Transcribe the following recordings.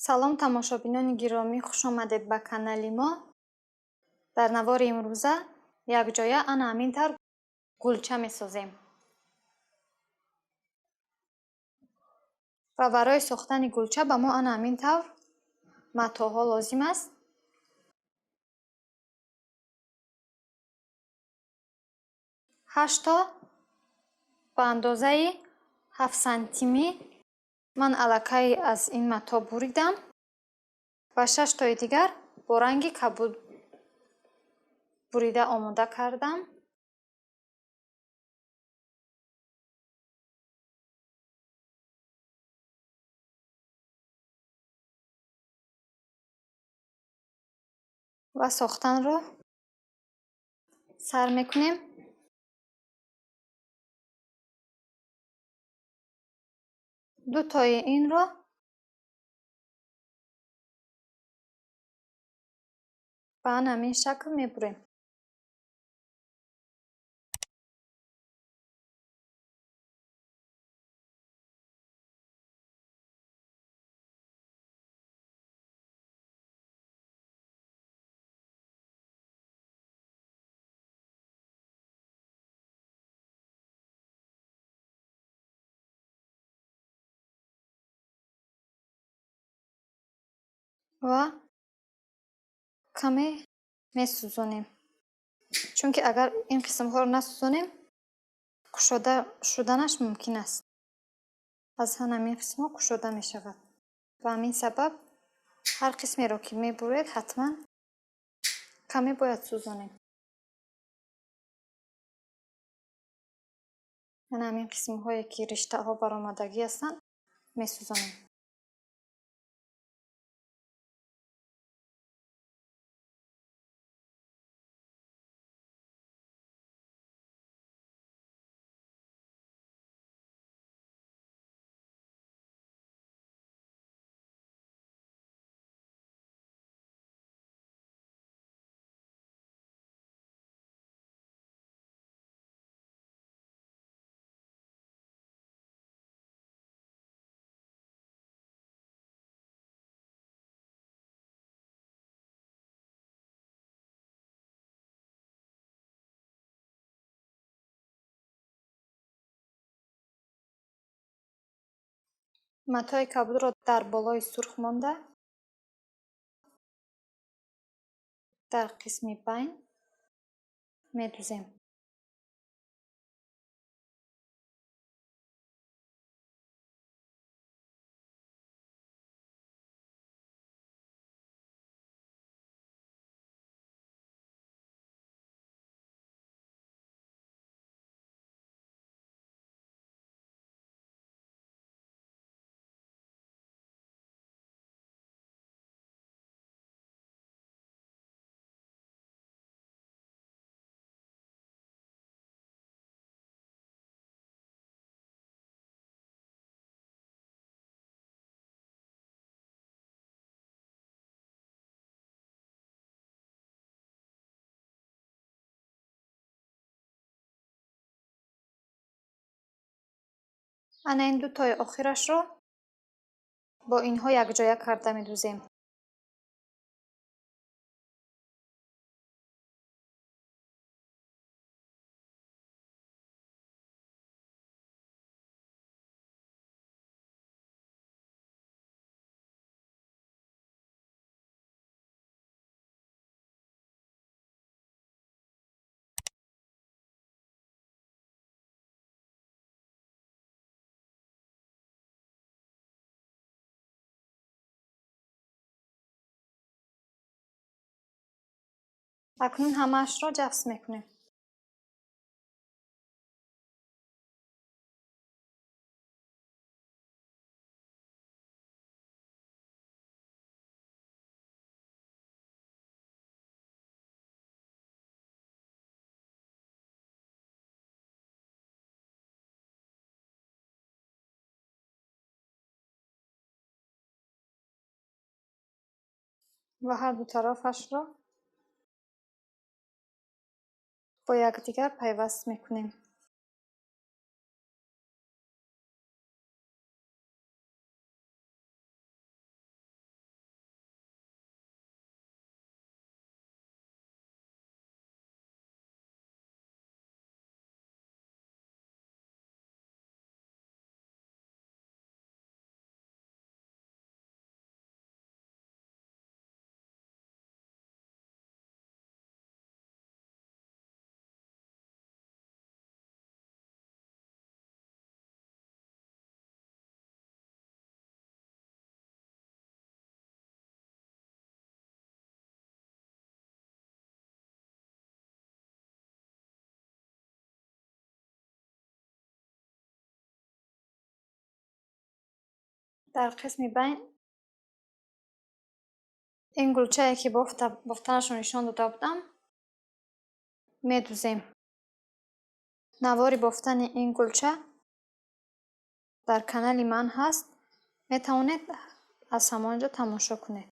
Салом, тамошобинони гиромӣ, хуш омадед ба канали мо. Дар навори имрӯза якҷоя ана ҳамин тавр гулча месозем. Ва барои сохтани гулча ба мо ана ҳамин тавр матоъҳо лозим аст. 8 то ба андозаи 7 сантимӣ ман аллакай аз ин матоъ буридам ва 6 тои дигар бо ранги кабуд бурида омода кардам. Ва сохтанро сар мекунем. Дутои инро ба ҳамин шакл мебурем. Ва каме месӯзонем, чунки агар ин қисмҳоро насӯзонем, кушода шуданаш мумкин аст. Аз ҳамин қисмҳо кушода мешавад. Ба ҳамин сабаб ҳар қисмеро ки мебуред, ҳатман каме бояд сӯзонем. Ана ҳамин қисмҳое ки риштаҳо баромадагӣ ҳастанд, месӯзонем. Матои кабудро дар болои сурх монда, дар қисми байн медузем. Ана ин дутои охирашро бо инҳо якҷоя карда медузем. Акнун ҳамаашро ҷафс мекунем. Ва ҳар ду тарафашро бо якдигар пайваст мекунем. Дар қисми байн ин гулчае, ки бофтанашро нишон дода будам, медузем. Навори бофтани ин гулча дар канали ман ҳаст, метавонед аз ҳамон ҷо тамошо кунед.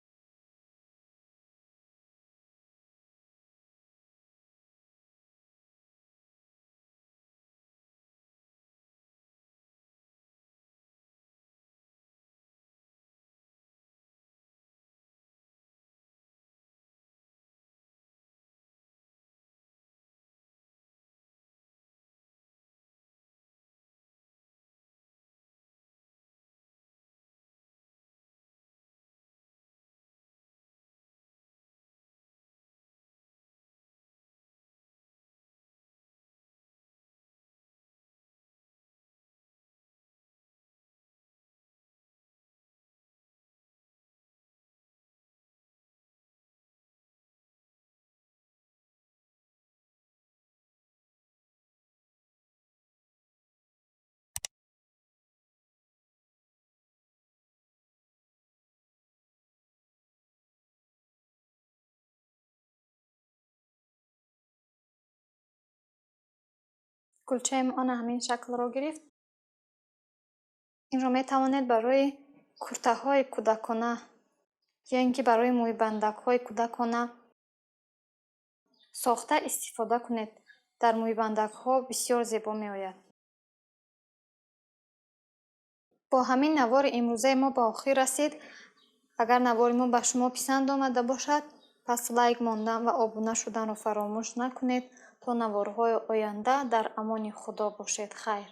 Гулчаи мо ана ҳамин шаклро гирифт. Инро метавонед барои куртаҳои кӯдакона ё ин ки барои мӯйбандакҳои кӯдакона сохта истифода кунед. Дар мӯйбандакҳо бисёр зебо меояд. Бо ҳамин навори имрӯзаи мо ба охир расид. Агар навори мо ба шумо писанд омада бошад, пас лайк мондан ва обуна шуданро фаромӯш накунед. То наворҳои оянда дар амони Худо бошед. Хайр.